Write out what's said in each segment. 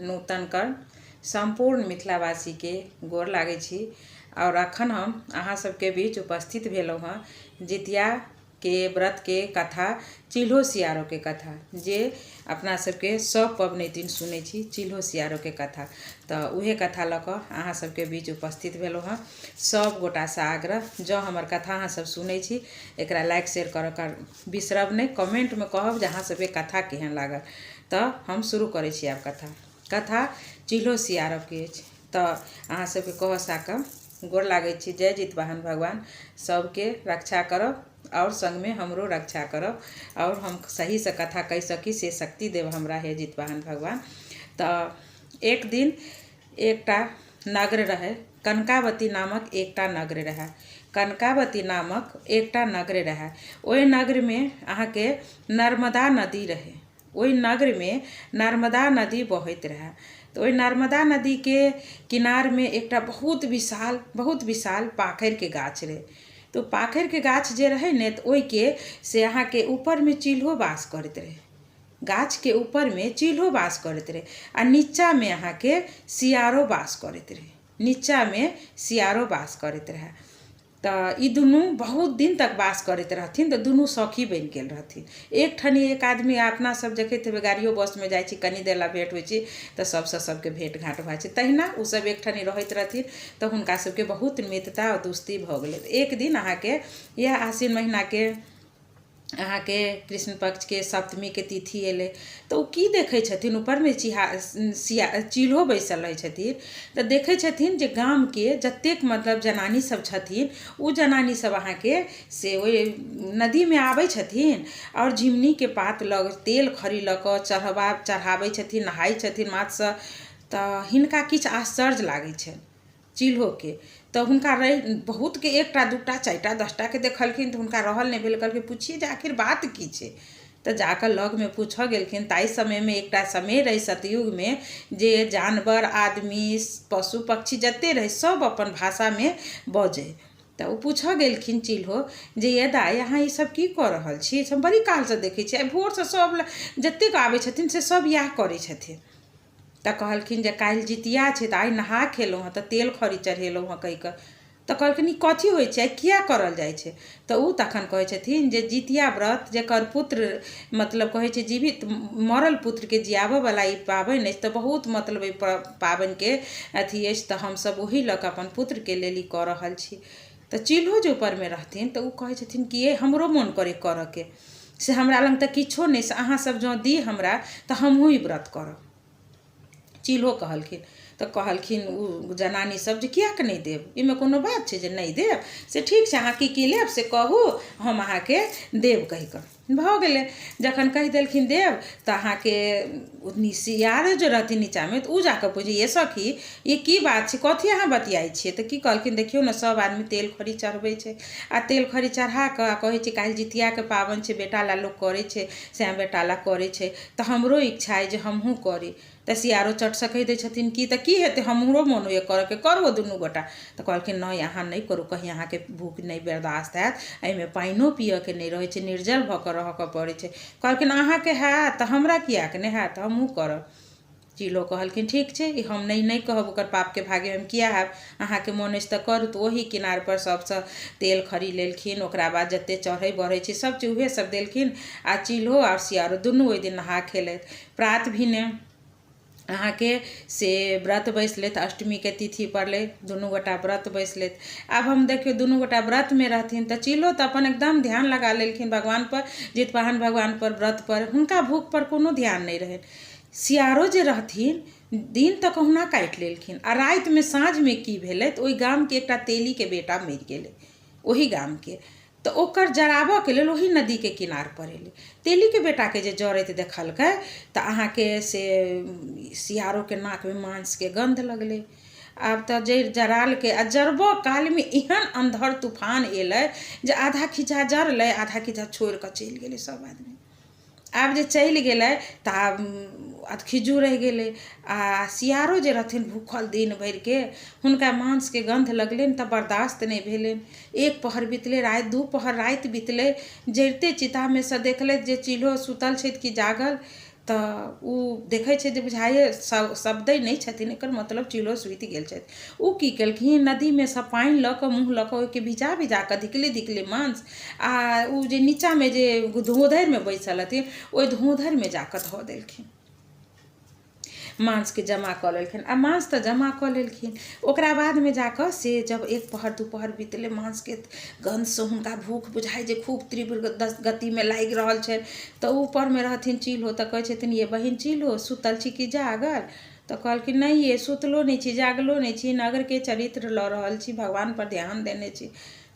नूतन कर्ण सम्पूर्ण मिथिलावासीके गोर लागै छी। आओर अखन हम अहाँ सबके बीच उपस्थित भेलहुँ हँ जितिया के व्रत के कथा, चिल्हो सियारो के कथा, जे अपना सबके सब पबनैतिन सुनै छी चिल्हो सियारो के कथा। तऽ उहे कथा लऽ कऽ अहाँ सबके बीच उपस्थित भेलहुँ हँ। सब गोटासँ आग्रह, जँ हमर कथा अहाँ सब सुनै छी, एकरा लाइक शेयर करऽ कर बिसरब नहि, कमेंटमे कहब जे अहाँ सबके कथा केहन लागल। तऽ हम शुरू करै छी आब कथा। कथा चिल्हो सियारके अछि। तऽ अहाँ सबके कहऽ साकऽ गोर लागै छी। जय जितवाहन भगवान, सबके रक्षा करब आओर सङ्गमे हमरो रक्षा करब, आओर हम सहीसँ कथा कहि सकी से शक्ति देब हमरा, हे जितवाहन भगवान। तऽ एक दिन एकटा नगर रहै, कनकावती नामक एकटा नगर रहै। कनकावती नामक एकटा नगर रहै। ओहि नगरमे अहाँके नर्मदा नदी रहै। ओहि नगरमे नर्मदा नदी बहैत रहै। तऽ ओहि नर्मदा नदीके किनारमे एकटा बहुत विशाल, बहुत विशाल पाखरिके गाछ रहै। तऽ ओ पाखरिके गाछ जे रहै ने, तऽ ओहिके से अहाँके ऊपरमे चिल्हो वास करैत रहै। गाछके ऊपरमे चिल्हो वास करैत रहै आ नीचाँमे अहाँके सियारो वास करैत रहै। नीचाँमे सियारो वास करैत रहै। तऽ ई दुनू बहुत दिन तक वास करैत रहथिन, तऽ दुनू सखी बनि गेल रहथिन। एक ठनी एक आदमी, अपना सब देखैत हेबै, गाड़ियो बसमे जाइ छी, कनि देर लए भेँट होइ छै तऽ सबसँ सबके भेँट घाँट भऽ जाइ छै। तहिना ओसब एक ठनी रहैत रहथिन, तऽ हुनका सबके बहुत मित्रता आओर दोस्ती भऽ गेलै। एक दिन अहाँके इएह आसिन महीनाके अहाँके कृष्ण पक्षके सप्तमीके तिथि अयलै, तऽ ओ की देखै छथिन, ऊपरमे चिहा सिया चिल्हो बैसल रहै छथिन। तऽ देखै छथिन जे गामके जतेक मतलब जनानी सब छथिन, ओ जनानी सब अहाँके से ओहि नदीमे आबै छथिन आओर झिमनीके पात लऽ तेल खरी लऽ कऽ चढ़बा चढ़ाबै छथिन, नहाइ छथिन माथसँ। तऽ हिनका किछु आश्चर्य लागै छनि चिल्होके। तऽ हुनका रहि बहुतके, एकटा दूटा चारिटा 10टाके देखलखिन, तऽ हुनका रहल नहि भेल। कहलखिन, पुछिए जे आखिर बात की छै। तऽ जाकऽ लगमे पूछऽ गेलखिन। ताहि समयमे एकटा समय रहै सतयुगमे जे जानवर, आदमी, पशु पक्षी जते रहै, सब अपन भाषामे बजै। तऽ ओ पूछऽ गेलखिन चिल्हो जे ये दाइ, अहाँ ईसब की कऽ रहल छी? हम बड़ी कालसँ देखै छी, आइ भोरसँ सब जतेक आबै छथिन से सब इएह करै छथिन। तऽ कहलखिन जे काल्हि जितिया छै, तऽ आइ नहा खेलहुँ हँ, तऽ तेल खरी चढ़ेलहुँ हँ कहि कऽ। तऽ कहलखिन, ई कथी होइ छै, किया करल जाइ छै? तऽ ओ तखन कहै छथिन जे जितिया व्रत जकर पुत्र, मतलब कहै छै जीवित मरल पुत्रके जियाबऽवला ई पाबनि अछि। तऽ बहुत मतलब एहि पाबनिके अथी अछि, तऽ हमसब ओही लऽ कऽ अपन पुत्रके लेल ई कऽ रहल छी। तऽ चिल्हो जे ऊपरमे रहथिन, तऽ ओ कहै छथिन कि ये, हमरो मोन करै करऽके, से हमरा लग तऽ किछो नहि, से अहाँसब जँ दी हमरा तऽ हमहूँ ई व्रत करब। चिल्हो कहलखिन। तऽ कहलखिन ओ जनानी सब जे किएक नहि देब? एहिमे कोनो बात छै जे नहि देब? से ठीक छै, अहाँ की की लेब से कहू, हम अहाँके देब कहि कऽ। भऽ गेलै। जखन कहि देलखिन देब, तऽ अहाँके सियार जे रहथिन नीचाँमे, तऽ ओ जाकऽ पुछै, ये सखी, ई की बात छै? कथी अहाँ बतियाइ छियै? तऽ की कहलखिन, देखियौ ने, सब आदमी तेल खरी चढ़बै छै आ तेल खरी चढ़ा कऽ आ कहै छै काल्हि जितियाके पाबनि छै, बेटा लए लोक करै छै, सएह बेटा लए करै छै, तऽ हमरो इच्छा अइ जे हमहूँ करी। तऽ सियारो चटसँ कहि दै छथिन कि तऽ की हेतै, हमरो मोन होइए करऽके, करू दुनू गोटा। तऽ कहलखिन, नहि, अहाँ नहि करू, कहीं अहाँके भूख नहि बर्दाश्त हैत, एहिमे पानिओ पियऽके नहि रहै छै, निर्जल भऽ कऽ रहऽके पड़ै छै। कहलखिन, अहाँके हैत तऽ हमरा किएक नहि हैत? हमहूँ करब। चिलो कहलखिन, ठीक छै, ई हम नहि नहि कहब, ओकर पापके भागी हम किया हैब? अहाँके मोन अछि तऽ करू। तऽ ओही किनारपर सभसँ तेल खरी लेलखिन। ओकरा बाद जते चढ़ै बढ़ै छै सब चीज उहे सब देलखिन आ चिल्हो आओर सियारो दुनू ओहि दिन नहा खेलथि। प्रात भिने अहाँके से व्रत बैसलथि। अष्टमीके तिथि पड़लै, दुनू गोटा व्रत बैसलथि। आब हम देखियौ, दुनू गोटा व्रतमे रहथिन, तऽ चिल्हो तऽ अपन एकदम ध्यान लगा लेलखिन भगवानपर, जितवाहन भगवानपर, व्रतपर। हुनका भूखपर कोनो ध्यान नहि रहनि। सियारो जे रहथिन, दिन तऽ कहुना काटि लेलखिन आ रातिमे, साँझमे की भेलै, तऽ ओहि गामके एकटा तेलीके बेटा मरि गेलै ओही गामके। तऽ ओकर जराबऽके लेल ओही नदीके किनारपर एलै। तेलीके बेटाके जे जरैत देखलकै, तऽ अहाँके से सियारोके नाकमे मांसके गन्ध लगलै। आब तऽ जे जरालकै आ जरबऽ कालमे एहन अन्धर तूफान एलै जे आधा खींचा जरलै, आधा खींचा छोड़ि कऽ चलि गेलै सब आदमी। आब जे चलि गेलै तऽ आब अधखिज्जू रहि गेलै। आ सियारो जे रहथिन भूखल दिन भरिके, हुनका मांसके गन्ध लगलनि तऽ बर्दाश्त नहि भेलनि। एक पहर बितलै राति, 2 पहर राति बितलै। जरिते चितामे सँ देखलथि जे चिल्हो सुतल छथि कि जागल। तऽ ओ देखै छै जे बुझाइए शब्दै नहि छथिन, एकर मतलब चिल्हो सुति गेल छथि। ओ की केलखिन, नदीमे सँ पानि लऽ कऽ मुँह लऽ कऽ ओहिके भिजा भिजा कऽ धिकले धिकले मांस आ ओ जे नीचाँमे जे धोधरिमे बैसल रहथिन ओहि धोधरिमे जाकऽ धऽ देलखिन। मांसके जमा कऽ लेलखिन आ मांस तऽ जमा कऽ लेलखिन, ओकरा बादमे जाकऽ से जब एक पहर दू पहर बितलै, मांसके गन्धसँ हुनका भूख बुझाइ जे खूब तीव्र गतिमे लागि रहल छनि। तऽ ऊपरमे रहथिन चिल्हो, तऽ कहै छथिन, ये बहिन चिल्हो, सुतल छी कि जागल? तऽ कहलखिन, नहि ये, सुतलो नहि छी, जागलो नहि छी, नगरके चरित्र लऽ रहल छी, भगवानपर ध्यान देने छी।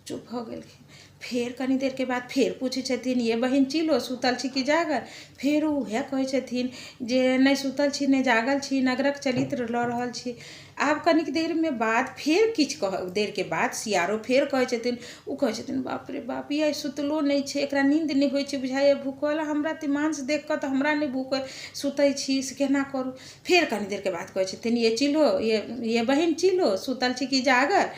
चुप भऽ गेलखिन। फेर कनी देरके बाद फेर पूछै छथिन, ये बहिन चिल्हो, सुतल छी कि जागल? फेर उएह कहै छथिन जे नहि सुतल छी, नहि जागल छी, नगरक चरित्र लऽ रहल छी। आब कनिक देरमे बाद फेर किछु कह देरके बाद सियारो फेर कहै छथिन। ओ कहै छथिन, बाप रे बाप, ई आइ सुतलो नहि छै, एकरा नींद नहि होइ छै, बुझाइए भूखल। हमरा तऽ मांस देख कऽ तऽ हमरा नहि भूख, सुतै छी से केना करू? फेर कनी देरके बाद कहै छथिन, ये चिल्हो, ये बहिन चिल्हो, सुतल छी कि जागल?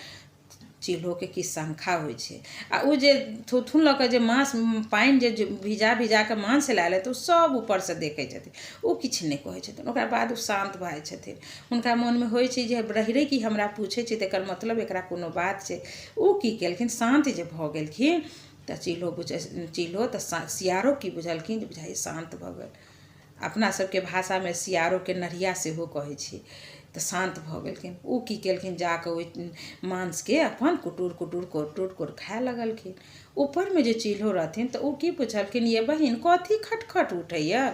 चिल्होके किछु शङ्का होइ छै आ ओ जे थुथुन लऽ कऽ जे माँस पानि जे भिजा भिजा कऽ माँस लायल तऽ ओ सभ ऊपरसँ देखै छथिन। ओ किछु नहि कहै छथिन। ओकरा बाद ओ शान्त भऽ जाइ छथिन। हुनका मोनमे होइ छै जे रहि रहि कऽ हमरा पूछै छै तऽ एकर मतलब एकरा कोनो बात छै। ओ की केलखिन, शान्त जे भऽ गेलखिन तऽ चिल्हो बुझ चिल्हो तऽ सियारो की बुझलखिन जे बुझाइए शान्त भऽ गेल। अपना सबके भाषामे सियारोके नढ़िया सेहो कहै छी। तऽ शान्त भऽ गेलखिन। ओ की केलखिन, जाकऽ ओहि मांसके अपन कुटुर कुटुर कुटुर कुटुर खाय लगलखिन। ऊपरमे जे चिल्हो रहथिन तऽ ओ की पुछलखिन, ये बहिन, कथी खटखट उठैए?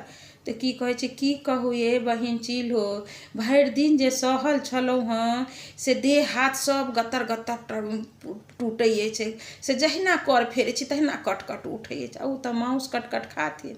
तऽ की कहै छै, की कहू ये बहिन चिल्हो, भरि दिन जे सहल छलहुँ हँ से देह हाथ सब गत्तर गत्तर टूटै अछि, से जहिना कर फेरै छी तहिना कट कट उठै अछि। आ ओ तऽ माउस कट कट खाथिन,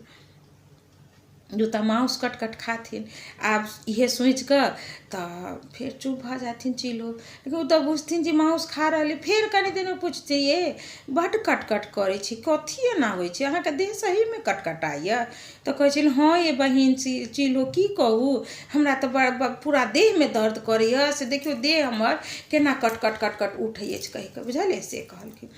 जूता माउस कट कट खाथिन। आब इहे सोचि कऽ तऽ फेर चुप भऽ जाथिन चिल्हो, लेकिन ओ तऽ बुझथिन जे माउस खा रहलै। फेर कनि दिनमे पुछथिन, ये बड्ड कट कट करै छी, कथी एना होइ छै अहाँके देह सहीमे कटकटाइए? तऽ कहै छै, हँ ये बहिन चिल्हो, की कहू, हमरा तऽ पूरा देहमे दर्द करैए, से देखियौ देह हमर केना कट कट कट कट उठै अछि कहि कऽ, बुझलियै? से कहलखिन।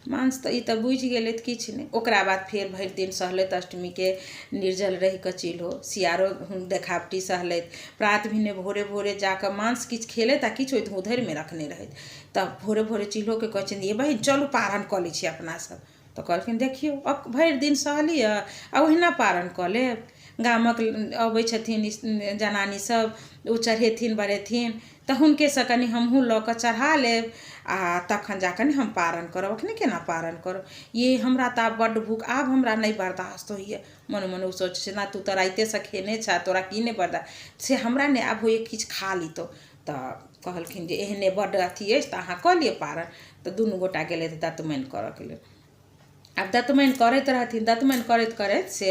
मांस तऽ ई तऽ बुझि गेलै तऽ किछु नहि। ओकरा बाद फेर भरि दिन सहलथि अष्टमीके निर्जल रहि कऽ चिल्हो सियारो देखावटी सहलथि। प्रात भेने भोरे भोरे जाकऽ मांस किछु खेलथि आ किछु ओहि धोधरिमे रखने रहथि। तऽ भोरे भोरे चिल्होके कहै छथिन, ये बहिन, चलू पारन कऽ लै छी अपना सब। तऽ कहलखिन, देखियौ, भरि दिन सहलियै आ ओहिना पारन कऽ लेब? गामक अबै छथिन जनानी सब, ओ चढ़ेथिन बढ़ेथिन तऽ हुनकेसँ कनि हमहूँ लऽ कऽ चढ़ा लेब आ तखन जा कऽ ने हम पारन करब। अखने केना पारन करब? ये हमरा तऽ आब बड्ड भूख, आब हमरा नहि बर्दाश्त होइए। मने मन ओ सोचै छै ना, तू तऽ रातिएसँ खेने छह, तोरा की नहि बर्दाश्त? से हमरा नहि आब होइए, किछु खा लितहुँ। तऽ कहलखिन जे एहने बड्ड अथी अछि तऽ अहाँ कऽ लिअ पारन। तऽ दुनू गोटा गेलथि दतमनि करऽके लेल। आब दतमनि करैत रहथिन, दतमनि करैत करैत से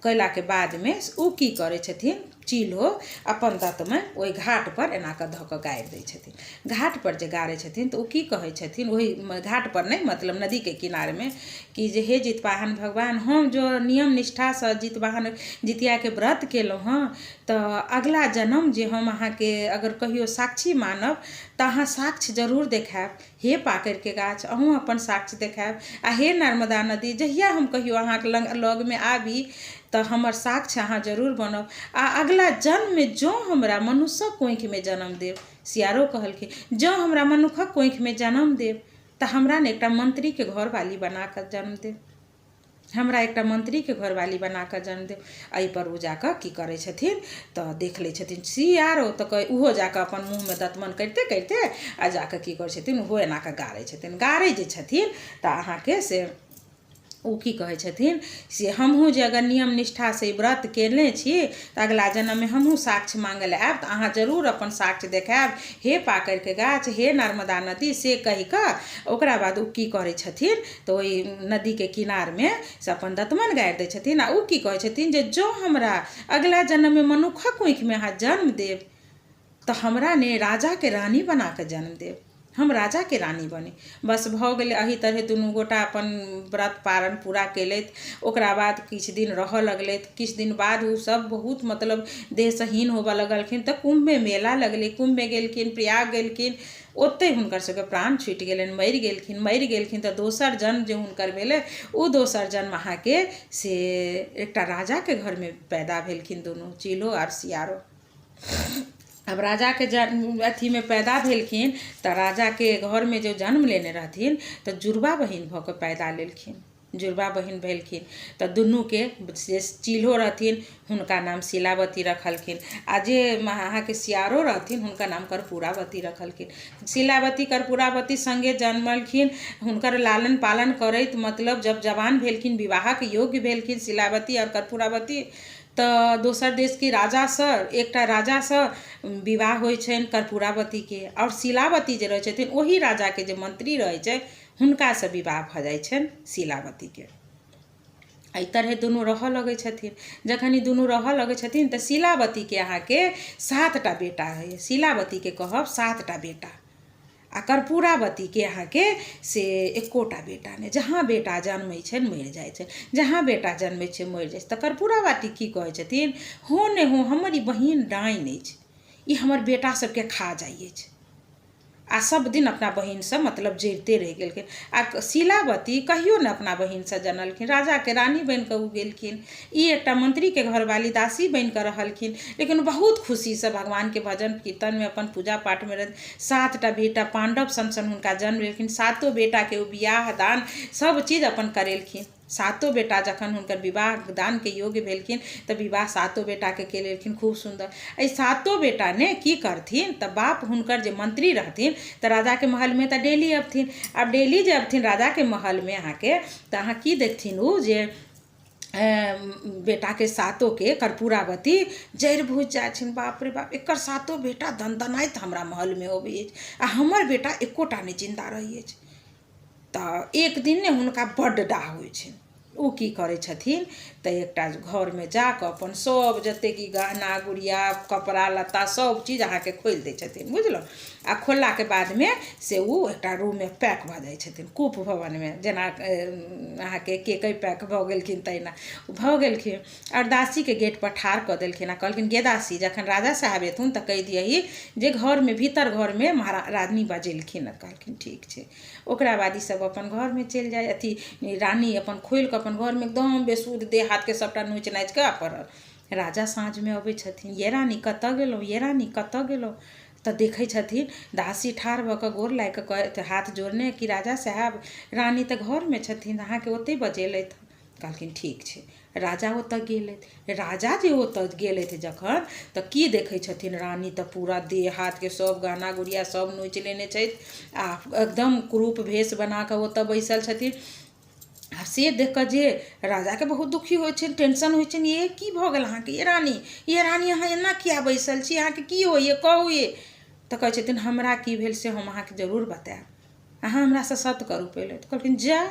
कयलाके बादमे ओ की करै छथिन, चिल्हो अपन दतमनि ओहि घाटपर एना कऽ धऽ कऽ गाड़ि दै छथिन। घाटपर जे गाड़ै छथिन तऽ ओ की कहै छथिन, ओहि घाटपर नहि, मतलब नदीके किनारमे, कि जे हे जितवाहन भगवान, हम जो नियम निष्ठासँ जितवाहन जितियाके व्रत केलहुँ हँ तऽ अगिला जन्म जे हम अहाँके अगर कहियो साक्षी मानब तऽ अहाँ साक्ष्य जरूर देखायब। हे पाकड़िके गाछ, अहूँ अपन साक्ष्य देखायब। आ हे नर्मदा नदी, जहिया हम कहियो अहाँके लगमे आबी तऽ हमर साक्ष्य अहाँ जरूर बनब। आ अगिला जन्ममे जँ हमरा मनुष्यक कोखिमे जन्म देब, सियारो कहलखिन, जँ हमरा मनुखक कोखिमे जन्म देब तऽ हमरा ने एकटा मंत्रीके घरवाली बना कऽ जन्म देब, हमरा एकटा मंत्रीके घरवाली बना कऽ जन्म देब। एहिपर ओ जाकऽ की करै छथिन तऽ देख लै छथिन सियारो, तऽ ओहो जाकऽ अपन मुँहमे दतमन करिते करिते आ जाकऽ की करै छथिन, ओहो एना कऽ गाड़ै छथिन। गाड़ै जे छथिन तऽ अहाँके से ओ की कहै छथिन से हमहूँ जे अगर नियम निष्ठासँ ई व्रत केने छी तऽ अगिला जन्ममे हमहूँ साक्ष्य माँगै लए आयब तऽ अहाँ जरूर अपन साक्ष्य देखायब, हे पाकड़िके गाछ, हे नर्मदा नदी। से कहि कऽ ओकरा बाद ओ की करै छथिन तऽ ओहि नदीके किनारमे से अपन दतमनि गाड़ि दै छथिन। आ ओ की कहै छथिन जे जँ हमरा अगिला जन्ममे मनुखक कोखिमे अहाँ जन्म देब तऽ हमरा ने राजाके रानी बना कऽ जन्म देब। हम राजाके रानी बनी। बस भऽ गेलै। एहि तरहे दुनू गोटा अपन व्रत पारण पूरा केलथि। ओकरा बाद किछु दिन रहऽ लगलथि। किछु दिन बाद ओसभ बहुत मतलब देहसँ हीन होबऽ लगलखिन, तऽ कुम्भमे मेला लगलै, कुम्भमे गेलखिन, प्रयाग गेलखिन, ओतहि हुनकर सभके प्राण छुटि गेलनि, मरि गेलखिन। मरि गेलखिन तऽ दोसर जन्म जे हुनकर भेलै, ओ दोसर जन्म अहाँके से एकटा राजाके घरमे पैदा भेलखिन दुनू, चील्हो आओर सियारो। आब राजाके जन्म अथीमे पैदा भेलखिन तऽ राजाके घरमे जे जन्म लेने रहथिन तऽ जुड़वा बहिन भऽ कऽ पैदा लेलखिन। जुड़वा बहिन भेलखिन तऽ दुनूके जे चील्हो रहथिन हुनका नाम शीलावती रखलखिन, आ जे अहाँके सियारो रहथिन हुनका नाम कर्पूरावती रखलखिन। शीलावती कर्पूरावती सङ्गे जन्मलखिन। हुनकर लालन पालन करैत मतलब जब जवान भेलखिन, विवाहक योग्य भेलखिन शीलावती आओर कर्पूरावती, तऽ दोसर देशके राजासँ, एकटा राजासँ विवाह होइ छनि कर्पूरावतीके, आओर शीलावती जे रहै छथिन ओही राजाके जे मंत्री रहै छै हुनकासँ विवाह भऽ जाइ छनि शीलावतीके। एहि तरहे दुनू रहऽ लगै छथिन। जखन ई दुनू रहऽ लगै छथिन तऽ शीलावतीके अहाँके 7टा बेटा होइए। शीलावतीके कहब 7टा बेटा, आ कर्पूरावतीके अहाँके से एकोटा बेटा नहि। जहाँ बेटा जन्मै छनि मरि जाइ छै, जहाँ बेटा जन्मै छै मरि जाइ छै। तऽ कर्पूरावती की कहै छथिन, हो ने हो हमर ई बहिन डाइन अछि, ई हमर बेटा सबके खा जाइ अछि, आ सब दिन अपना बहिनसँ मतलब जरिते रहि गेलखिन। आ शीलावती कहियो नहि अपना बहिनसँ जनलखिन। राजाके रानी बनि कऽ ओ गेलखिन, ई एकटा मंत्रीके घरवाली दासी बनि कऽ रहलखिन, लेकिन बहुत खुशीसँ भगवानके भजन कीर्तनमे अपन पूजा पाठमे रहै। 7टा बेटा पाण्डव सन सन हुनका जन्म लेलखिन। सातो बेटाके ओ बियाह दान सब चीज अपन करेलखिन। सातो बेटा जखन हुनकर विवाह दानके योग्य भेलखिन तऽ विवाह सातो बेटाके केलखिन खूब सुन्दर। एहि सातो बेटा ने की करथिन तऽ बाप हुनकर जे मंत्री रहथिन तऽ राजाके महलमे तऽ डेली अबथिन। आब डेली जे अबथिन राजाके महलमे अहाँके, तऽ अहाँ की देखथिन ओ जे बेटाके सातोके कर्पूरावती जड़ि भुजि जाइ छनि। बाप रे बाप, एकर सातो बेटा दनदनाइत हमरा महलमे अबै अछि आ हमर बेटा एकोटा नहि जिन्दा रहै अछि। तऽ एक दिन ने हुनका बड्ड डाह होइ छनि। ओ की करै छथिन तऽ एकटा घरमे जाकऽ अपन सब जतेक ई गहना गुड़िया कपड़ा लत्ता सब चीज अहाँके खोलि दै छथिन, बुझलहुँ? आ खोललाके बादमे से ओ एकटा रूममे पैक भऽ जाइ छथिन, कूप भवनमे, जेना अहाँके केकइ पैक भऽ गेलखिन तहिना भऽ गेलखिन। आओर दासीके गेटपर ठाढ़ कऽ देलखिन आ कहलखिन, गे दासी, जखन राजा साहेब एथुन तऽ कहि दियही जे घरमे भीतर घरमे महारानी बजेलखिन। कहलखिन ठीक छै। ओकरा बाद ईसभ अपन घरमे चलि जाइ अथी रानी अपन खोलि कऽ अपन घरमे एकदम बेसुध देह हाथके सभटा नोचि नाचि कऽ पड़ल। राजा साँझमे अबै छथिन, ये रानी कतऽ गेलहुँ, ये रानी कतऽ गेलहुँ? तऽ देखै छथिन दासी ठाढ़ भऽ कऽ गोर लागि कऽ हाथ जोड़ने कि राजा साहेब, रानी तऽ घरमे छथिन, अहाँके ओतहि बजेलथि। कहलखिन ठीक छै। राजा ओतऽ गेलथि। राजा जे ओतऽ गेलथि जखन तऽ की देखै छथिन, रानी तऽ पूरा देह हाथके सब गहना गुड़िया सब नोचि लेने छथि आ एकदम कुरूप भेष बना कऽ ओतऽ बैसल छथिन। आ से देख कऽ जे राजाके बहुत दुखी होइ छनि, टेंशन होइ छनि, ये की भऽ गेल अहाँके, ये रानी, ये रानी, अहाँ एना किया बैसल छी, अहाँके की होइए कहू ये। तऽ कहै छथिन हमरा की भेल से हम अहाँके जरूर बतायब, अहाँ हमरासँ सत करू पहिले। तऽ कहलखिन जा,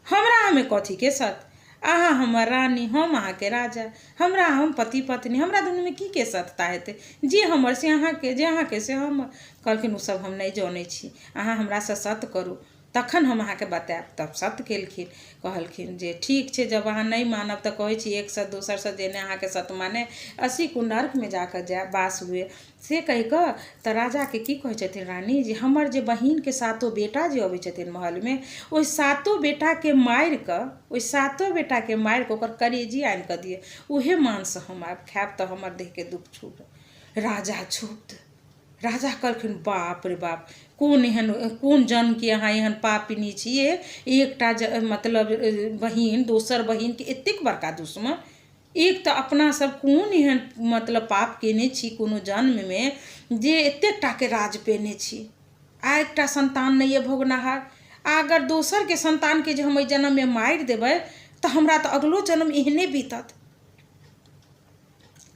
हमरा अहाँमे कथीके सत, अहाँ हमर रानी, हम अहाँके राजा, हमरा हम पति पत्नी, हमरा दुनूमे की के सत्यता हेतै, जे हमर से अहाँके, जे अहाँके से हमर। कहलखिन ओसभ हम नहि जनै छी, अहाँ हमरासँ सत्य करू तखन हम अहाँके बतायब। तब सत्य केलखिन। कहलखिन जे ठीक छै, जब अहाँ नहि मानब तऽ कहै छी एकसँ दोसरसँ जे नहि अहाँके सत्य माने 80 कुंड नर्कमे जाकऽ जाय वास हुए। से कहि कऽ तऽ राजाके की कहै छथिन रानी जे हमर जे बहिनके सातो बेटा जे अबै छथिन महलमे, ओहि सातो बेटाके मारि कऽ, ओहि सातो बेटाके मारि कऽ ओकर करेजी आनि कऽ दिअ, उहे मांस हम आब खायब तऽ हमर देहके दुःख छूटत। राजा क्षुब्ध। राजा कहलखिन बाप रे बाप, कोन एहन कोन जन्मके अहाँ एहन पापिनी छियै, एकटा मतलब बहिन दोसर बहिनके एतेक बड़का दुश्मन। एक तऽ अपना सब कोन एहन मतलब पाप केने छी कोनो जन्ममे जे एतेक टाके राज पेने छी, आ एकटा सन्तान नहि यऽ भोगनाहार, आ अगर दोसरके सन्तानके जे हम एहि जन्ममे मारि देबै तऽ हमरा तऽ अगिलो जन्म एहने बीतत।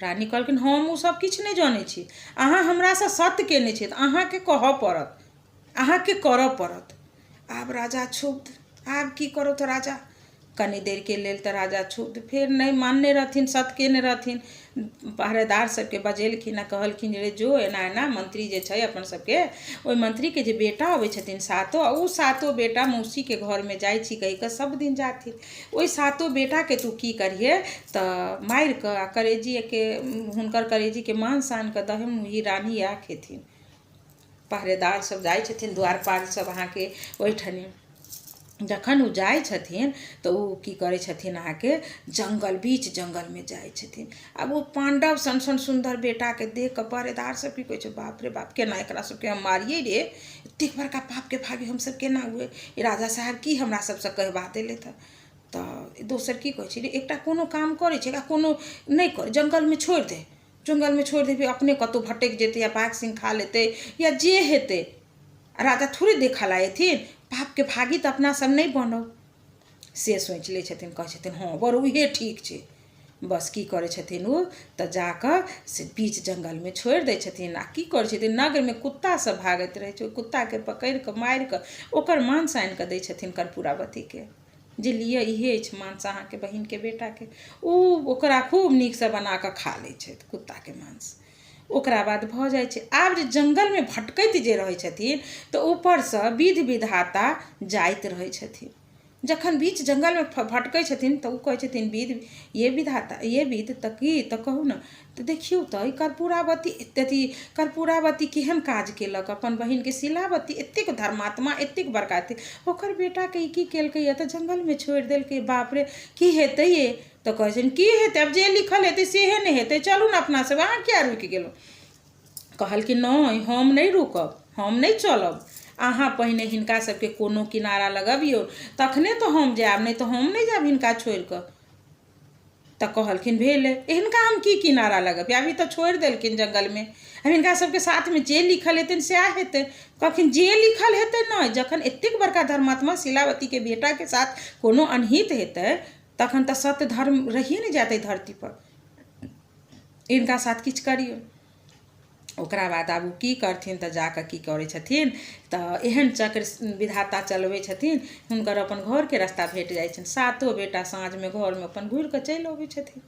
रानी कहलखिन हम ओ सब किछु नहि जनै छी, अहाँ हमरासँ सत्य केने छी तऽ अहाँके कहऽ पड़त, अहाँके करऽ पड़त। आब राजा क्षुब्ध, आब की करत राजा। कनि देरके लेल तऽ राजा क्षुब्ध, फेर नहि मानने रहथिन, सत केने रहथिन। पहरेदार सबके बजेलखिन आ कहलखिन रे जो, एना एना मंत्री जे छै अपन सबके, ओहि मंत्रीके जे बेटा अबै छथिन सातो, आ ओ सातो बेटा मौसीके घरमे जाइ छी कहि कऽ सब दिन जाथिन, ओहि सातो बेटाके तू की करिहे तऽ मारि कऽ आ करेजीके, हुनकर करेजीके मांस आनि कऽ दहन, ई रानी इएह खेथिन। पहरेदार सब जाइ छथिन, द्वारपाल सब अहाँके ओहिठनी। जखन ओ जाइ छथिन तऽ ओ की करै छथिन अहाँके, जङ्गल बीच जङ्गलमे जाइ छथिन। आब ओ पाण्डव सन सन सुन्दर बेटाके देख कऽ पहरेदार सब की कहै छै, बाप रे बाप, केना एकरा सबके हम मारियै रे, एतेक बड़का पापके भागी हमसब केना हुए, ई राजा साहेब की हमरा सबसँ कहबा देलथि हँ। तऽ दोसर की कहै छै रे, एकटा कोनो काम करै छै, एकरा कोनो नहि कर, जङ्गलमे छोड़ि दे, जङ्गलमे छोड़ि देबै अपने कतहु भटकि जेतै या बाघ सिंह खा लेतै या जे हेतै, राजा थोड़े देखऽ लए अयथिन, पापके भागी तऽ अपना सब नहि बनब, से सोचि लै छथिन। कहै छथिन हँ बड़ उहे ठीक छै। बस की करै छथिन ओ तऽ जाकऽ से बीच जङ्गलमे छोड़ि दै छथिन। आ की करै छथिन, नगरमे कुत्ता सब भागैत रहै छै, ओहि कुत्ताके पकड़ि कऽ मारि कऽ ओकर मांस आनि कऽ दै छथिन कर्पूरावतीके, जे लिअ इहे अछि मांस अहाँके बहिनके बेटाके। ओ ओकरा खूब नीकसँ बना कऽ खा लै छथि कुत्ताके मांस। ओकरा बाद भऽ जाइ छै, आब जे जङ्गलमे भटकैत जे रहै छथिन तऽ ऊपरसँ विध विधाता जाइत रहै छथिन। जखन बीच जङ्गलमे भटकै छथिन तऽ ओ कहै छथिन विध, ये विधाता, ये विध, तऽ की तऽ कहू ने तऽ देखियौ तऽ ई कर्पूरावती अथी कर्पूरावती केहन काज केलक, अपन बहिनके शीलावती एतेक धर्मात्मा, एतेक बड़का अथी, ओकर बेटाके ई की केलकै तऽ जङ्गलमे छोड़ि देलकै, बाप रे की हेतै ये। तऽ कहै छथिन की हेतै, आब जे लिखल हेतै सेहे ने हेतै, चलू ने अपना सब, अहाँ किया रुकि गेलहुँ। कहलखिन नहि हम नहि रुकब, हम नहि चलब, अहाँ पहिने हिनका सबके कोनो किनारा लगबियौ तखने तऽ हम जायब, नहि तऽ हम नहि जायब हिनका छोड़ि कऽ। तऽ कहलखिन भेलै, हिनका हम की किनारा लगबियै, अभी तऽ छोड़ि देलखिन जङ्गलमे, आब हिनका सबके साथमे जे लिखल हेतनि सएह हेतै। कहलखिन जे लिखल हेतै नहि, जखन एतेक बड़का धर्मात्मा शीलावतीके बेटाके साथ कोनो अनहित हेतै तखन तऽ सत्य धर्म रहिए नहि जायत एहि धरतीपर, हिनका साथ किछु करियौ। ओकरा बाद आब ओ की करथिन तऽ जाकऽ की करै छथिन तऽ एहन चक्र विधाता चलबै छथिन, हुनकर अपन घरके रास्ता भेट जाइ छनि। सातो बेटा साँझमे घरमे अपन घुरि कऽ चलि अबै छथिन,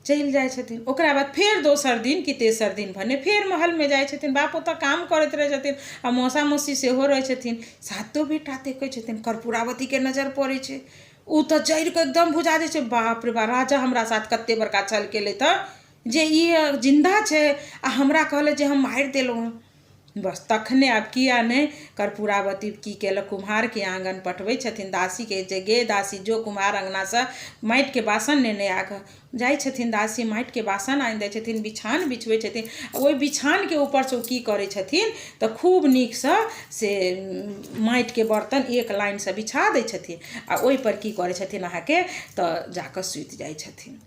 चलि जाइ छथिन। ओकरा बाद फेर दोसर दिन कि तेसर दिन भने फेर महलमे जाइ छथिन, बाप ओतऽ काम करैत रहै छथिन आ मौसा मौसी सेहो रहै छथिन। सातो बेटा देखै छथिन, कर्पूरावतीके नजर पड़ै छै, ओ तऽ जरि कऽ एकदम भुजा जाइ छै, बाप रे बाप राजा हमरा साथ कते बड़का छल केलथि हँ जे ई जिन्दा छै आ हमरा कहलथि जे हम मारि देलहुँ हँ। बस तखने आब किया नहि कर्पूरावती की केलक, कुम्हारके आङ्गन पठबै छथिन दासीके, जे गे दासी जो कुम्हार अङ्गनासँ माटिके बासन नेने आ गऽ। जाइ छथिन दासी, माटिके बासन आनि दै छथिन, बिछान बिछबै छथिन, ओहि बिछानके ऊपरसँ ओ की करै छथिन तऽ खूब नीकसँ से माटिके बर्तन एक लाइनसँ बिछा दै छथिन आ ओहिपर की करै छथिन अहाँके तऽ जाकऽ सुति जाइ छथिन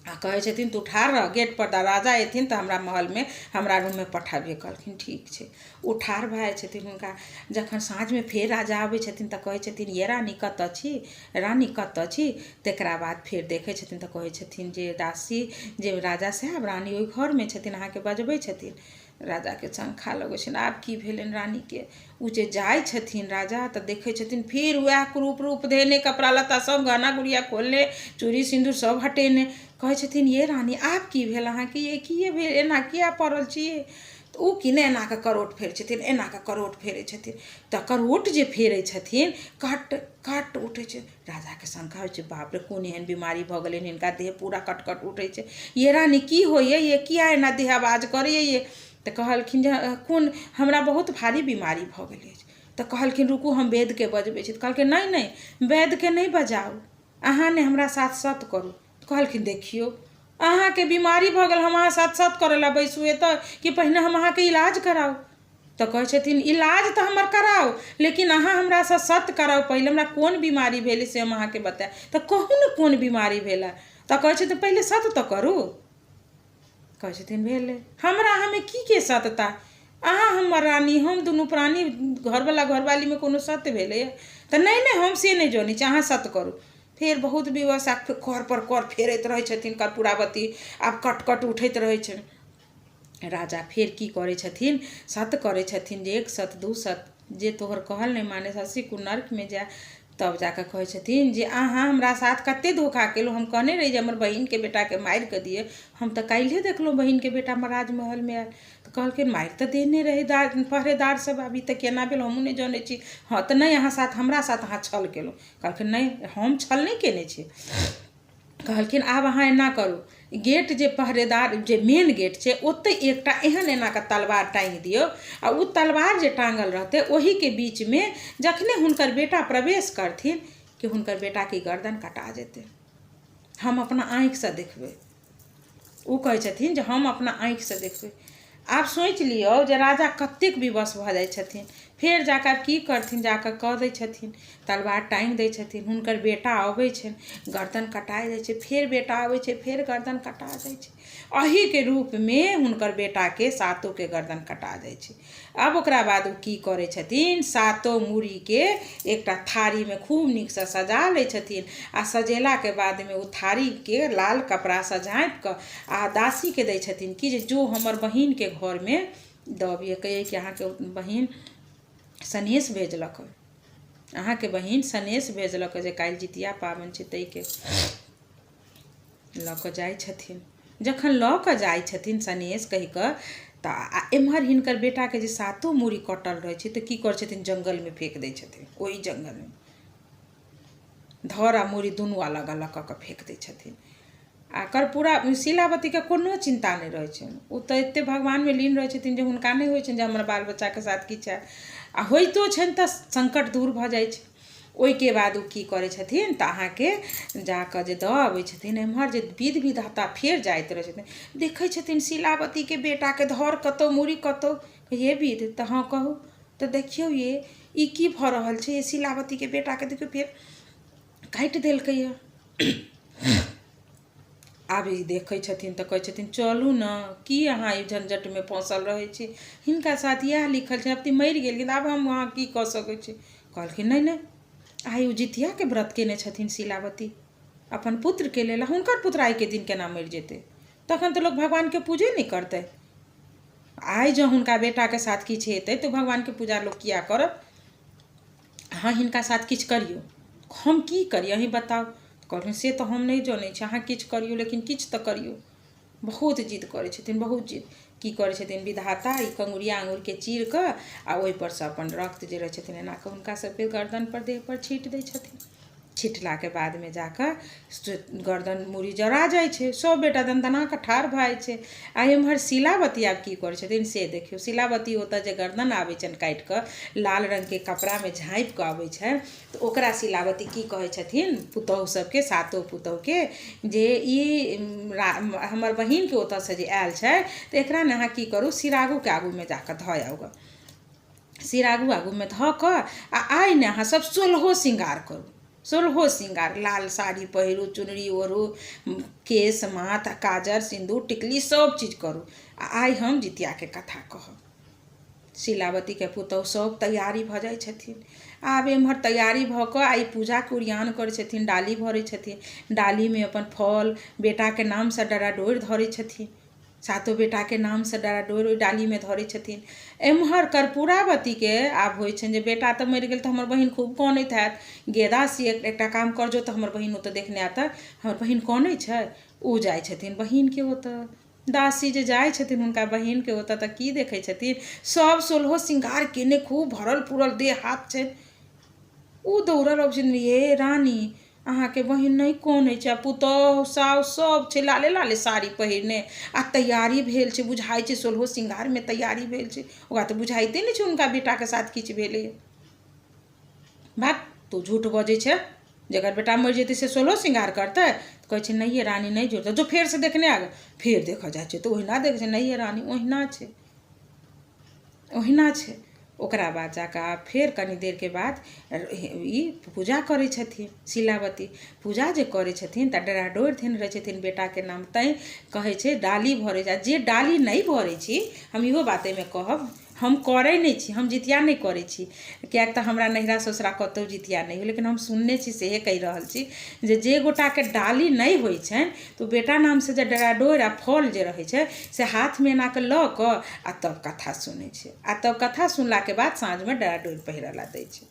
आ कहै छथिन तू ठाढ़ रह गेटपर, तऽ राजा अयथिन तऽ हमरा महलमे हमरा रूममे पठाबिहे। कहलखिन ठीक छै। ओ ठाढ़ भए जाइ छथिन। हुनका जखन साँझमे फेर राजा अबै छथिन तऽ कहै छथिन ये रानी कतऽ छी, रानी कतऽ छी। तकरा बाद फेर देखै छथिन तऽ कहै छथिन जे दासी जे राजा साहेब रानी ओहि घरमे छथिन, अहाँके बजबै छथिन। राजाके शंका लगै छनि आब की भेलनि रानीके। ओ जे जाइ छथिन राजा तऽ देखै छथिन फेर वएह क्रूप रूप धेने, कपड़ा लत्ता सब गहना गुड़िया खोलने, चूड़ी सिन्दूर सब हटेने। कहै छथिन ये रानी आब की भेल अहाँके, ये किए भेल, एना किया पड़ल छी। तऽ ओ कि नहि एना कऽ करोट फेरै छथिन, एना कऽ करोट फेरै छथिन, तऽ करोट जे फेरै छथिन कट कट उठै छै। राजाके शंका होइ छै बाप रे कोन एहन बीमारी भऽ गेलनि हिनका, देह पूरा कट कट उठै छै। ये रानी की होइए ये, किया एना देह आवाज करैए ये। तऽ कहलखिन जे कोन हमरा बहुत भारी बीमारी भऽ गेल अछि। तऽ कहलखिन रुकू हम वैद्यके बजबै छी। तऽ कहलखिन नहि नहि वैद्यके नहि बजाउ, अहाँ ने हमरा साथ सत करू। कहलखिन देखियौ अहाँके बीमारी भऽ गेल, हम अहाँ साथ सत करऽ लए बैसू एतऽ कि पहिने हम अहाँके इलाज कराउ। तऽ कहै छथिन इलाज तऽ हमर कराउ, लेकिन अहाँ हमरासँ सत कराउ पहिले, हमरा कोन बीमारी भेल से हम अहाँके बतायब। तऽ कहू ने कोन बीमारी भेल हँ। तऽ कहै छथिन पहिले सत तऽ करू। कहै छथिन भेलै हमरा अहाँमे की के सत्यता, अहाँ हमर रानी, हम दुनू प्राणी घरवला घरवालीमे कोनो सत्य भेलैए। तऽ नहि नहि हम से नहि जनै छी, अहाँ सत्य करू। फेर बहुत विवश आ कर पर कर फेरैत रहै छथिन कर्पूरावती, आब कट कट उठैत रहै छनि। राजा फेर की करै छथिन, सत्य करै छथिन जे एक सत दू सत जे तोहर कहल नहि माने शशि कुनर्कमे जाय। तब जाकऽ कहै छथिन जे अहाँ हमरा साथ कते धोखा केलहुँ। हम कहने रही जे हमर बहिनके बेटाके मारि कऽ दिअ, हम तऽ काल्हिए देखलहुँ बहिनके बेटा राजमहलमे आयल। तऽ कहलखिन मारि तऽ देने रहै पहरेदार सब, अभी तऽ केना भेल हमहूँ नहि जनै छी। हँ तऽ नहि, अहाँ साथ हमरा साथ अहाँ छल केलहुँ। कहलखिन नहि, हम छल नहि केने छी। कहलखिन आब अहाँ एना करू, गेट जे पहरेदार जे मेन गेट छै ओतहि एकटा एहन एना कऽ तलवार टाँगि दियौ, आ ओ तलवार जे टाँगल रहतै ओहिके बीचमे जखने हुनकर बेटा प्रवेश करथिन कि हुनकर बेटाके गर्दन कटा जेतै, हम अपना आँखिसँ देखबै। ओ कहै छथिन जे हम अपना आँखिसँ देखबै। आब सोचि लियौ जे राजा कतेक विवश भऽ जाइ छथिन। फेर जाकऽ आब की करथिन, जाकऽ कऽ दै छथिन, तलवार टाँगि दै छथिन। हुनकर बेटा अबै छनि, गर्दन कटा जाइ छै। फेर बेटा अबै छै, फेर गर्दन कटा जाइ छै। एहिके रूपमे हुनकर बेटाके सातोके गर्दन कटा जाइ छै। आब ओकरा बाद ओ की करै छथिन, सातो मूड़ीके एकटा थारीमे खूब नीकसँ सजा लै छथिन, आ सजेलाके बादमे ओ थारीके लाल कपड़ासँ झाँपिकऽ आ दासीके दै छथिन कि जे जो हमर बहिनके घरमे दऽ अबियै, कहियै कि अहाँके बहिन सनेस भेजलक हँ, अहाँके बहिन सनेस भेजलक जे काल्हि जितिया पाबनि छै ताहिके लऽ कऽ जाइ छथिन। जखन लऽ कऽ जाइ छथिन सनेस कहि कऽ, तऽ आ एम्हर हिनकर बेटाके जे सातो मूड़ी कटल रहै छै तऽ की करै छथिन, जङ्गलमे फेक दै छथिन। ओहि जङ्गलमे धड़ आ मूड़ी दुनू अलग अलग कऽ कऽ फेक दै छथिन। आ कर्पूरा शीलावतीके कोनो चिन्ता नहि रहै छनि, ओ तऽ एतेक भगवानमे लीन रहै छथिन जे हुनका नहि होइ छनि जे हमर बाल बच्चाके साथ किछु हैत, आ होइतो छनि तऽ सङ्कट दूर भऽ जाइ छै। ओहिके बाद ओ की करै छथिन तऽ अहाँके जाकऽ जे दऽ अबै छथिन। एम्हर जे विध विधाता फेर जाइत रहै छथिन, देखै छथिन शीलावतीके बेटाके धड़ कतहु मूड़ी कतहु। हे विध, तऽ हँ कहू तऽ, देखियौ ये ई की भऽ रहल छै, ये शीलावतीके बेटाके देखियौ फेर काटि देलकैए। आब ई देखै छथिन तऽ कहै छथिन चलू ने, की अहाँ एहि झंझटमे फँसल रहै छी, हिनका साथ इएह लिखल छै, आब तऽ मरि गेलखिन, आब हम अहाँ की कऽ सकै छी। कहलखिन नहि नहि, आइ ओ जितियाके व्रत केने छथिन शीलावती अपन पुत्रके लेल, हुनकर पुत्र आइके दिन केना मरि जेतै, तखन तऽ लोक भगवानके पूजे नहि करतै। आइ जँ हुनका बेटाके साथ किछु हेतै तऽ भगवानके पूजा लोक किया करत। अहाँ हिनका साथ किछु करियौ। हम की करी, अहीँ बताउ। कहलखिन से तऽ हम नहि जनै छी, अहाँ किछु करियौ, लेकिन किछु तऽ करियौ। बहुत जिद करै छथिन, बहुत जिद। की करै छथिन विधाता, ई कंगुरिया आङ्गुरके चीर कऽ आ ओहिपर सँ अपन रक्त जे रहै छथिन एना कऽ हुनका सबके गर्दनपर देहपर छीट दै छथिन। छिटलाके बादमे जाकऽ गर्दन मूड़ी जरा जाइ छै, सब बेटा दनदना कऽ ठाढ़ भऽ जाइ छै। आ एम्हर शीलावती आब की करै छथिन से देखियौ। शीलावती ओतऽ जे गर्दन आबै छनि काटि कऽ लाल रङ्गके कपड़ामे झाँपि कऽ अबै छनि, तऽ ओकरा शीलावती की कहै छथिन पुतहु सबके, सातो पुतहुके, जे ई हमर बहिनके ओतऽसँ जे आयल छै तऽ एकरा ने अहाँ की करू, सिरागोके आगूमे जाकऽ धऽ आउ गऽ। सिरागू आगूमे धऽ कऽ आ आइ ने अहाँ सब सोलहो श्रृंगार करू, सोलहो श्रृंगार, लाल साड़ी पहिरू, चुनरी ओढ़ू, केश माथ काजर सिन्दूर टिकली सब चीज करू, आ आइ हम जितियाके कथा कहब। शीलावतीके पुतहु सब तैयारी भऽ जाइ छथिन। आब एम्हर तैयारी भऽ कऽ आइ पूजाके ओरियान करै छथिन, डाली भरै छथिन, डालीमे अपन फल बेटाके नामसँ डराडोरि धरै छथिन, सातो बेटाके नामसँ डराडोरि ओहि डालीमे धरै छथिन। एम्हर कर्पूरावतीके आब होइ छनि जे बेटा तऽ मरि गेल तऽ हमर बहिन खूब कनैत हैत। गेदासी एकटा काम कर जो तऽ हमर बहिन ओतऽ देखने आयत, हमर बहिन कनै छै। ओ जाइ छथिन बहिनके ओतऽ। दासी जे जाइ छथिन हुनका बहिनके ओतऽ तऽ की देखै छथिन, सब सोलहो श्रृंगार केने खूब भरल पुरल देह हाथ छनि। ओ दौड़ल अबै छथिन, हे रानी अहाँके बहिन नहि कनै छै, आ पुतहु साउस सब छै लाले लाले साड़ी पहिरने आ तैयारी भेल छै, बुझाइ छै सोलहो श्रृंगारमे तैयारी भेल छै। ओकरा तऽ बुझाइते नहि छै हुनका बेटाके साथ किछु भेलैए। भाग, तू झूठ बजै छै, जकर बेटा मरि जेतै से सोलहो श्रृंगार करतै। तऽ कहै छै नहि ये रानी नहि झूठ, जो फेरसँ देखने आगे। फेर देखऽ जाइ छै तऽ ओहिना देखै छै, नहि ये रानी ओहिना छै, ओहिना छै। ओकरा बाद जाकऽ आब फेर कनी देरके बाद ई पूजा करै छथिन शीलावती। पूजा जे करै छथिन तऽ डराडोरि धेने रहै छथिन बेटाके नाम, तैँ कहै छै डाली भरै छै। आ जे डाली नहि भरै छी, हम इहो बात एहिमे कहब, हम करै नहि छी, हम जितिया नहि करै छी, किएक तऽ हमरा नैहरा ससुरा कतहु जितिया नहि होइ, लेकिन हम सुनने छी सेहे कहि रहल छी जे जे गोटाके डाली नहि होइ छनि तऽ ओ बेटा नामसँ जे डराडोरि आ फल जे रहै छै से हाथमे एना कऽ लऽ कऽ आ तब कथा सुनै छै, आ तब कथा सुनलाके बाद साँझमे डराडोरि पहिरऽ ला दै छै।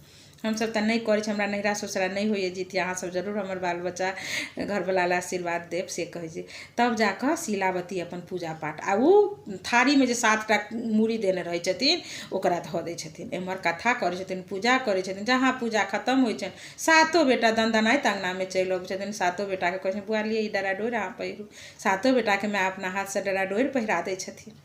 हमसभ तऽ नहि करै छी, हमरा नैहरा ससुरा नहि होइए जितिया। अहाँसभ जरूर हमर बाल बच्चा घरवला लए आशीर्वाद देब, से कहै छी। तब जाकऽ शीलावती अपन पूजा पाठ आ ओ थारीमे जे 7टा मूड़ी देने रहै छथिन ओकरा धऽ दै छथिन। एम्हर कथा करै छथिन, पूजा करै छथिन। जहाँ पूजा खतम होइ छनि, सातो बेटा दनदनाइत अङ्गनामे चलि अबै छथिन। सातो बेटाके कहै छथिन, बौआ लिअ ई डरा डोरि अहाँ पहिरू। सातो बेटाके माय अपना हाथसँ डरा डोरि पहिरा दै छथिन।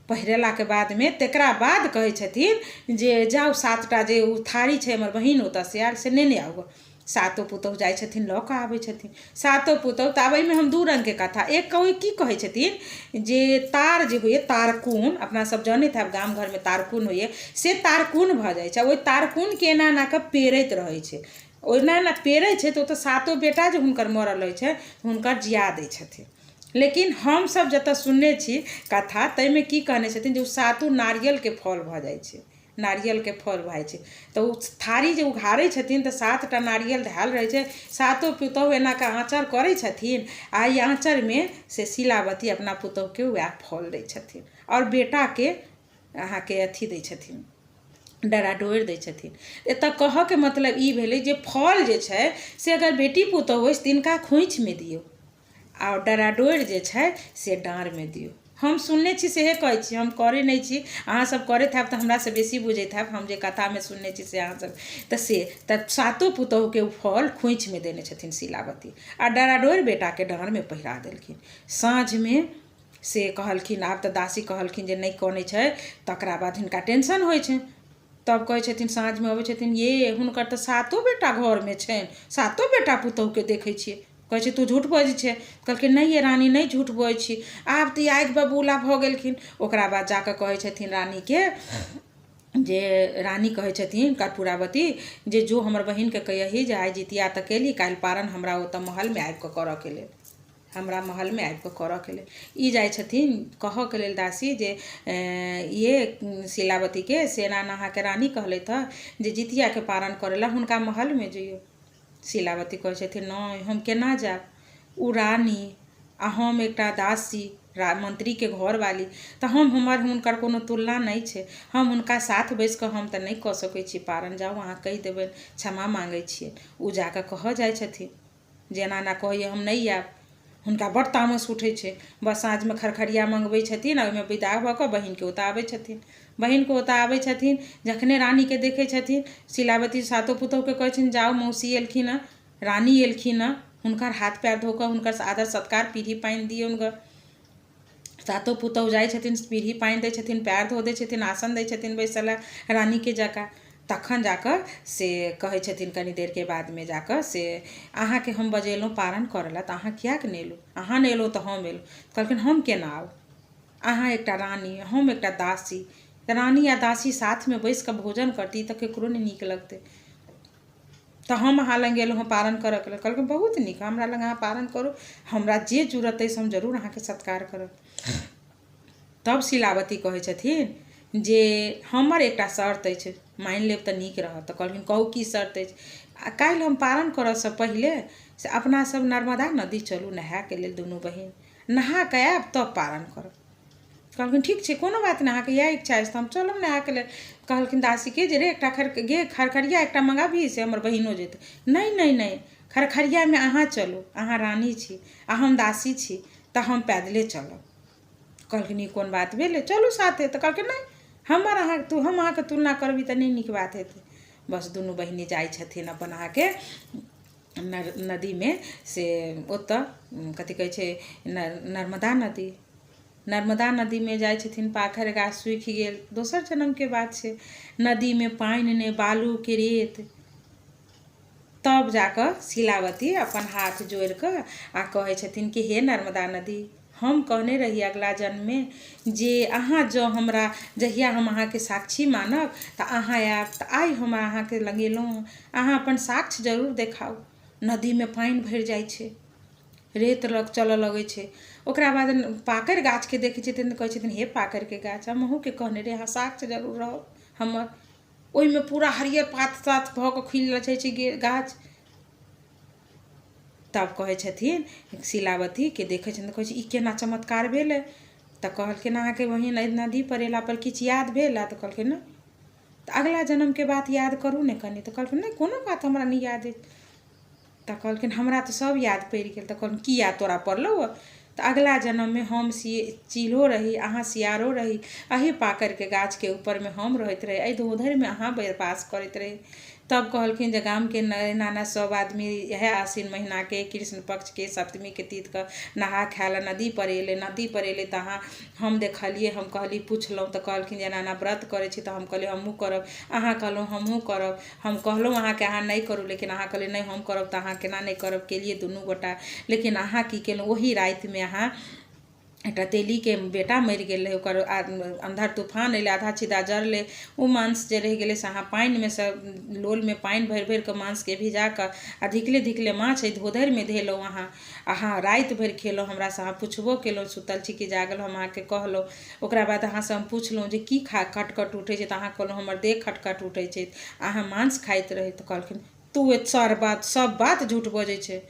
पहिरेलाके बादमे तकरा बाद कहै छथिन जे जाउ 7टा जे ओ थारी छै हमर बहिन ओतऽसँ आयल से नेने आउ। सातो पुतोहु जाइ छथिन, लऽ कऽ आबै छथिन सातो पुतोहु। तऽ आब एहिमे हम 2 रङ्गके कथा, एक कहै की कहै छथिन जे तार जे होइए तारकुन, अपना सब जनैत हैब गाम घरमे तारकुन होइए, से तारकुन भऽ जाइ छै। ओहि तारकुनके एना एना कऽ पेरैत रहै छै, ओना एना पेरै छै तऽ ओतऽ सातो बेटा जे हुनकर मरल रहै छै हुनकर जिया दै छथिन। लेकिन हमसभ जतऽ सुनने छी कथा ताहिमे की कहने छथिन जे ओ सातो नारियलके फल भऽ जाइ छै, नारियलके फल भऽ जाइ छै। तऽ ओ थारी जे उघारै छथिन तऽ 7टा नारियल धयल रहै छै। सातो पुतोहु एना कऽ आँचर करै छथिन आ एहि आँचरमे से शीलावती अपना पुतोहुके वएह फल दै छथिन आओर बेटाके अहाँके अथी दै छथिन, डरा डोरि दै छथिन। एतऽ कहऽके मतलब ई भेलै जे फल जे छै से अगर बेटी पुतोहु अछि तिनका खोँइछमे दियौ आओर डराडोरि जे छै से डाँरमे दियौ। हम सुनने छी सेहे कहै छी, हम करै नहि छी। अहाँसभ करैत हैब तऽ हमरासँ बेसी बुझैत हैब। हम जे कथामे सुनने छी से अहाँसभ तऽ से तऽ सातो पुतोहुके ओ फल खोँइछमे देने छथिन शीलावती आ डराडोरि बेटाके डाँरमे पहिरा देलखिन। साँझमे से कहलखिन, आब तऽ दासी कहलखिन जे नहि कनै छै, तकरा बाद हिनका टेंशन होइ छनि। तब कहै छथिन, साँझमे अबै छथिन, ये हुनकर तऽ सातो बेटा घरमे छनि, सातो बेटा पुतोहुके देखै छियै। कहै छै तू झूठ बजै छै। कहलकै नहि ये रानी, नहि झूठ बजै छी, आब तऽ ई आगि बबूला भऽ गेलखिन। ओकरा बाद जाकऽ कहै छथिन रानीके, जे रानी कहै छथिन कर्पूरावती जे जो हमर बहिनके कहियही जे आइ जितिया तऽ केली, काल्हि पारन हमरा ओतऽ महलमे आबिकऽ करऽके लेल, हमरा महलमे आबिकऽ करऽके लेल। ई जाइ छथिन कहऽके लेल दासी जे ये शीलावतीके सेना अहाँके रानी कहलथि हँ जे जितियाके पारन करै लए हुनका महलमे जइयौ। शीलावती कहै छथिन नहि हम केना जायब, ओ रानी आ हम एकटा दासी मंत्रीके घरवाली, तऽ हम हमर हुनकर कोनो तुलना नहि छै, हम हुनका साथ बैस कऽ हम तऽ नहि कऽ सकै छी पारन, जाउ अहाँ कहि देबनि, क्षमा माँगै छियै। ओ जाकऽ कहऽ जाइ छथिन जे एना एना कहैए हम नहि आयब। हुनका बड्ड तामस उठै छै। बस साँझमे खरखरिया मङ्गबै छथिन आ ओहिमे विदा भऽ कऽ बहिनके ओतऽ आबै छथिन। बहिनके ओतऽ आबै छथिन, जखने रानीके देखै छथिन शीलावती सातो पुतोहुके कहै छथिन जाउ मौसी एलखिन हँ, रानी एलखिन हँ, हुनकर हाथ पैर धो कऽ हुनकर आदर सत्कार पीढ़ी पानि दियौन गऽ। सातो पुतोहु जाइ छथिन, पीढ़ी पानि दै छथिन, पैर धो दै छथिन, आसन दै छथिन बैसऽ लए रानीके जकाँ। तखन जाकऽ से कहै छथिन कनी देरके बादमे जाकऽ से अहाँके हम बजेलहुँ पारन करऽ लए तऽ अहाँ किएक नहि एलहुँ, अहाँ नहि एलहुँ तऽ हम एलहुँ। कहलखिन हम केना आउ, अहाँ एकटा रानी हम एकटा दासी, तऽ रानी आ दासी साथमे बैस कऽ भोजन करती तऽ ककरो नहि नीक लगतै, तऽ हम अहाँ लग एलहुँ हँ पारन करऽके लेल। कहलखिन बहुत नीक, हमरा लग अहाँ पारन करू, हमरा जे जरूरत अछि हम जरूर अहाँके सत्कार करब। तब शीलावती कहै छथिन जे हमर एकटा शर्त अछि, मानि लेब तऽ नीक रहत। तऽ कहलखिन कहू की शर्त अछि। आ काल्हि हम पारन करऽसँ पहिले से अपना सब नर्मदा नदी चलू नहायके लेल, दुनू बहिन नहा कऽ आयब तब पारन करब। कहलखिन ठीक छै कोनो बात नहि, अहाँके इएह इच्छा अछि तऽ हम चलब नहायके लेल। कहलखिन दासीके जे रे एकटा गे खरखरिया एकटा मङ्गाबही से हमर बहिनो जेतै। नहि नहि नहि, खरखरियामे अहाँ चलू, अहाँ रानी छी आ हम दासी छी, तऽ हम पैदले चलब। कहलखिन ई कोन बात भेलै, चलू साथे। तऽ कहलखिन नहि, हमर अहाँ तू हम अहाँके तुलना करबी तऽ नहि नीक बात हेतै। बस दुनू बहिनी जाइ छथिन अपन अहाँके नदीमे से ओतऽ कथी कहै छै नर्मदा नदी, नर्मदा नदीमे जाइ छथिन। पाखरि गाछ सूखि गेल, दोसर जन्मके बात छै, नदीमे पानि नहि, बालूके रेत। तब जाकऽ शीलावती अपन हाथ जोड़िकऽ आ कहै छथिन कि हे नर्मदा नदी, हम कहने रही अगला जन्ममे जे अहाँ जँ हमरा जहिया हम अहाँके साक्षी मानब तऽ अहाँ आयब, तऽ आइ हम अहाँके लग एलहुँ, अहाँ अपन साक्ष्य जरूर देखाउ। नदीमे पानि भरि जाइ छै, रेत लग चलऽ लगै छै। ओकरा बाद पाकरि गाछके देखै छथिन तऽ कहै छथिन हे पाकरिके गाछ, हम अहूँके कहने रही अहाँ साक्ष्य जरूर रहब हमर। ओहिमे पूरा हरियर पात सात भऽ कऽ खिल जाइ छै गाछ। तब कहै छथिन शीलावतीके देखै छथिन तऽ कहै छै ई केना चमत्कार भेलै। तऽ कहलखिन अहाँके बहिन एहि नदीपर अयलापर किछु याद भेल? तऽ कहलखिन नहि। तऽ अगिला जन्मके बात याद करू ने कनि। तऽ कहलखिन नहि, कोनो बात हमरा नहि याद अछि। तऽ कहलखिन हमरा तऽ सब याद पड़ि गेल। तऽ कहलखिन की याद तोरा पड़लौ हँ? तऽ अगिला जन्ममे हम चिल्हो रही, अहाँ सियारो रही, एही पाकड़िके गाछके ऊपरमे हम रहैत रही, एहि धोधरिमे अहाँ बास करैत रही। तब कहलखिन जे गामके नाना सब आदमी इएह आश्विन महीनाके कृष्ण पक्षके सप्तमीके तिथिके नहा खाय लए नदी पर एलै। नदी पर एलै तऽ अहाँ हम देखलियै, हम कहली पुछलहुँ तऽ कहलखिन जे एना एना व्रत करै छी। तऽ हम कहलियै हमहूँ करब, अहाँ कहलहुँ हमहूँ करब। हम कहलहुँ अहाँके अहाँ नहि करू, लेकिन अहाँ कहलियै नहि हम करब, तऽ अहाँ केना नहि करब? केलियै दुनू गोटा। लेकिन अहाँ की केलहुँ? ओही रातिमे अहाँ एकटा तेलीके बेटा मरि गेल रहै, ओकर अन्धर तूफान एलै, आधा छिदा जरलै। ओ मांस जे रहि गेलै से अहाँ पानिमे सँ लोलमे पानि भरि भरिकऽ मांसके भिजा कऽ आ धिकले धिकले माछ एहि धोधरिमे धेलहुँ। अहाँ राति भरि खेलहुँ। हमरासँ अहाँ पुछबो केलहुँ सुतल छी कि जागल, हम अहाँके कहलहुँ। ओकरा बाद अहाँसँ हम पुछलहुँ जे की खा खटखट उठै छै? तऽ अहाँ कहलहुँ हमर देह खटखट उठै छै, अहाँ मांस खाइत रही। तऽ कहलखिन तू सर बात सब बात झूठ बजै छै।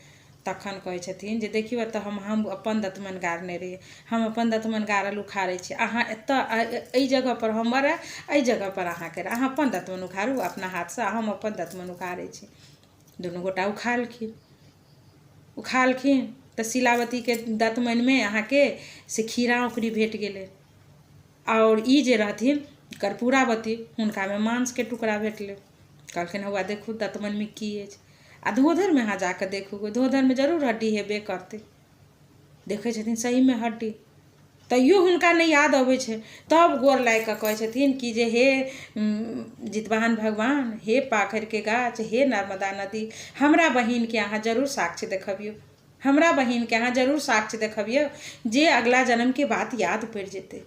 तखन कहै छथिन जे देखियौ, एतऽ हम अपन दतमनि गाड़ने रहियै, हम अपन दतमनि गाड़ल उखाड़ै छी, अहाँ एतऽ एहि जगहपर हमर एहि जगहपर अहाँके, अहाँ अपन दतमनि उखाड़ू अपना हाथसँ, हम अपन दतमनि उखाड़ै छी। दुनू गोटा उखाड़लखिन। उखाड़लखिन तऽ शिलावतीके दतमनिमे अहाँके से खीरा औकरी भेट गेलै, आओर ई जे रहथिन कर्पूरावती, हुनकामे मांसके टुकड़ा भेटलै। कहलखिन हौआ देखू दतमनिमे की अछि, आ धोधरिमे अहाँ जाकऽ देखू, धोधरिमे जरूर हड्डी हेबे करतै। देखै छथिन सहीमे हड्डी, तैयो हुनका नहि याद अबै छै। तब गोर लागि कऽ कहै छथिन कि जे हे जितवाहन भगवान, हे पाखरिके गाछ, हे नर्मदा नदी, हमरा बहिनके अहाँ जरूर साक्ष्य देखबियौ, हमरा बहिनके अहाँ जरूर साक्ष्य देखबियौ जे अगला जन्मके बात याद पड़ि जेतै।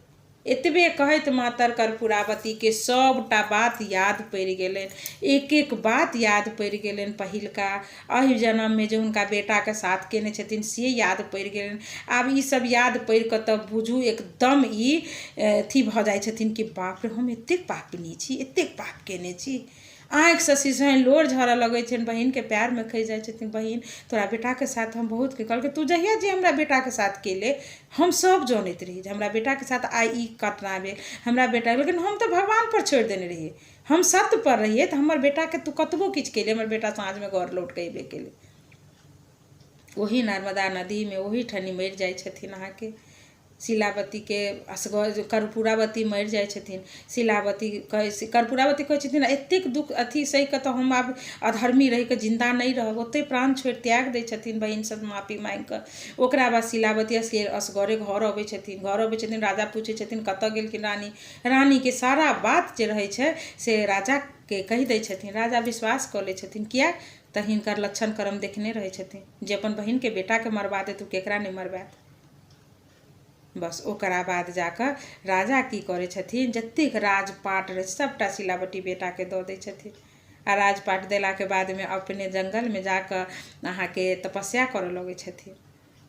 एतबे कहैत मातर कर्पूरावतीके सभटा बात याद पड़ि गेलनि, एक एक बात याद पड़ि गेलनि। पहिलका एहि जन्ममे जे हुनका बेटाके साथ केने छथिन से याद पड़ि गेलनि। आब ई सब याद पड़ि कऽ तऽ बुझू एकदम ई अथी भऽ जाइ छथिन कि बाप रे, हम एतेक पापिनी छी, एतेक पाप केने छी। आँखिसँ सिसहनि लोर झरऽ लगै छनि, बहिनके पैरमे खसि जाइ छथिन, बहिन तोरा बेटाके साथ हम बहुत कहलकै तू जहिया जे हमरा बेटाके साथ केले हम सब जनैत रही जे हमरा बेटाके साथ आइ ई घटना भेल हमरा बेटा, लेकिन हम तऽ भगवानपर छोड़ि देने रहियै, हम सत्य पर रहियै, तऽ हमर बेटाके तू कतबो किछु केले हमर बेटा साँझमे घर लौट कऽ अयबे केलै। ओही नर्मदा नदीमे ओही ठनी मरि जाइ छथिन अहाँके शिलावतीके असगर, कर्पूरावती मरि जाइ छथिन। शिलावती कहै, कर्पूरावती कहै छथिन एतेक दुःख अथी सहि कऽ तऽ हम आब अधर्मी रहि कऽ जिन्दा नहि रहब। ओतहि प्राण छोड़ि त्याग दै छथिन बहिनसँ माफी माँगि कऽ। ओकरा बाद शिलावती असगरे घर अबै छथिन। घर अबै छथिन, राजा पूछै छथिन कतऽ गेलखिन रानी? रानीके सारा बात जे रहै छै से राजाके कहि दै छथिन। राजा विश्वास कऽ लै छथिन, किया तऽ हिनकर लक्षण कर्म देखने रहै छथिन जे अपन बहिनके बेटाके मरबा देत ओ केकरा नहि मरबायत। बस ओकरा बाद जाकऽ राजा की करै छथिन, जतेक राजपाट रहै छै सभटा शिलावती बेटाके दऽ दै छथिन। आ राजपाट देलाके बादमे अपने जङ्गलमे जाकऽ अहाँके तपस्या करऽ लगै छथिन।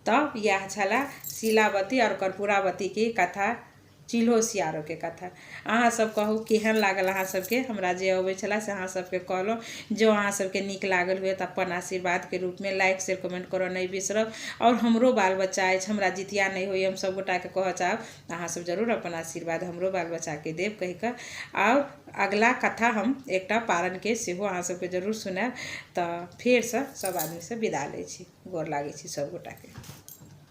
तब इएह छलए शिलावती आओर कर्पूरावतीके कथा, चिल्हो सियारोके कथा। अहाँ सब कहू केहन लागल अहाँ सबके? हमरा जे अबै छलै से अहाँ सबके कहलहुँ। जँ अहाँ सबके नीक लागल हुए तऽ अपन आशीर्वादके रूपमे लाइक शेयर कमेंट करऽ नहि बिसरब। आओर हमरो बाल बच्चा अछि, हमरा जितिया नहि होइए, हम सब गोटाके कहऽ चाहब अहाँ सब जरूर अपन आशीर्वाद हमरो बाल बच्चाके देब कहि कऽ। आओर अगला कथा हम एकटा पारनके सेहो अहाँ सबके जरूर सुनायब। तऽ फेरसँ सब आदमीसँ विदा लै छी, गोर लागै छी सब गोटाके।